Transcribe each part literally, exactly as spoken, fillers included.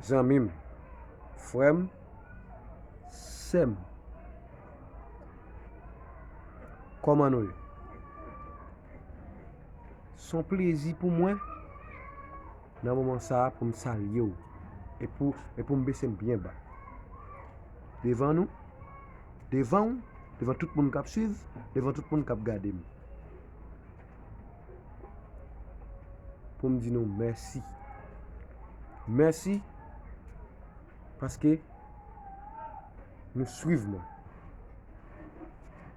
Zanmi m, frè m, sè m, kòman nou ye? Se yon plezi pou mwen nan moman sa a pou m salye w e pou, e pou m bese m byen ba devan nou, devan w, devan tout moun k ap swiv, devan tout moun k ap gade m, pou m di nou mèsi. Mèsi paske nou swiv mwen.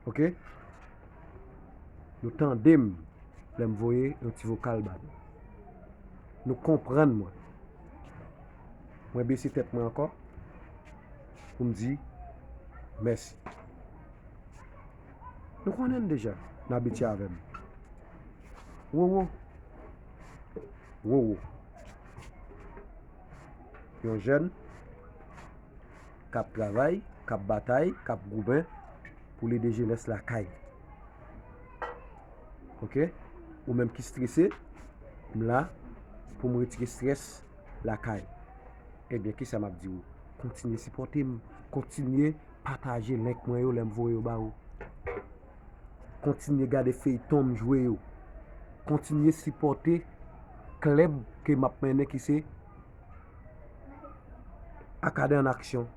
Oke? Nou tande m lè m voye yon ti vokal ba nou. Nou konprann mwen. Mwen bese tèt mwen ankò pou m di mèsi. Nou konnen l deja, n abitye avè m. Wowo. Wowo. Yon jèn k ap travay, k ap batay, k ap goumen pou l ede jenès lakay. Oke? Ou menm ki strese, m la pou m retire strès lakay. Ebyen, kisa m ap di w? Kontinye sipòte m, kontinye pataje link mwen yo lè m voye yo ba ou. Kontinye gade feyton m jwe yo. Kontinye sipòte klèb ke m ap mennen ki se Acadin en action.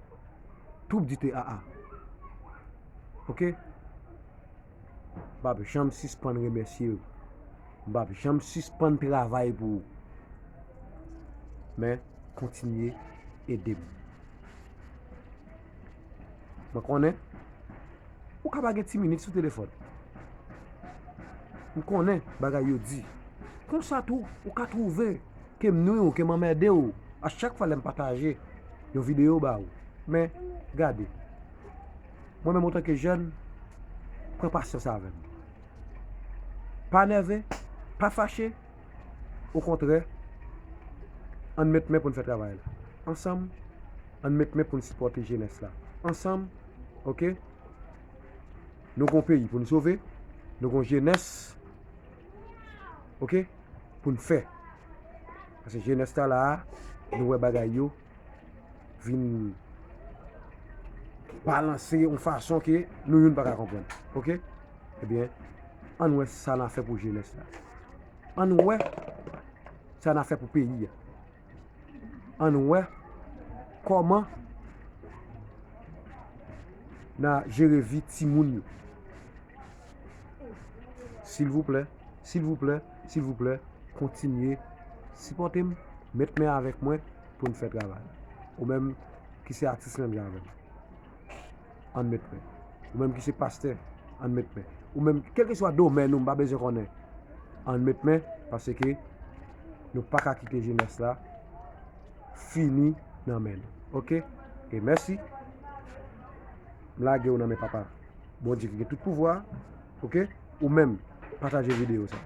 Troupe du T A A. Oke? M p ap janm sispann remèsye w. M p ap janm sispann travay pou ou. Men, kontinye ede m. Mwen konnen ou ka pa gen ti minit sou telefòn. M konnen bagay yo di. Konsa tou, ou ka twouve ke m nwi w, ke m anmède w a chak fwa lè m pataje yon videyo ba ou. Men, gade. Mwen menm, antanke jèn, pran pasyans avè m. Pa nève, pa fache. Okontrè, ann met men pou n fè travay la ansanm. Ann met men pou n sipòte jenès la ansanm. Oke? Nou gon peyi pou n sove. Nou gon jenès, oke, pou n fè. Paske jenès la la a, nou wè bagay yo vin balanse yon fason ke nou youn pa ka konprann. Oke? Ebyen, ann wè sa n a fè pou jenès la. Ann wè sa n a fè pou peyi a. Ann wè kòman n a jere vi timoun yo. Silvouplè, silvouplè, silvouplè, kontinye sipòte m, met men avèk mwen pou n fè travay. Ou menm ki se atis menm jan avè m, ann met men. Ou menm ki se pastè, ann met men. Ou menm, kèlkeswa domèn ou, m pa bezwen konnen, ann met men, paske nou pa ka kite jenès la fini nan men nou. Oke? E mèsi. M lage w nan men Papa Bondye ki gen tout pouvwa. Oke? Ou menm, pataje videyo sa.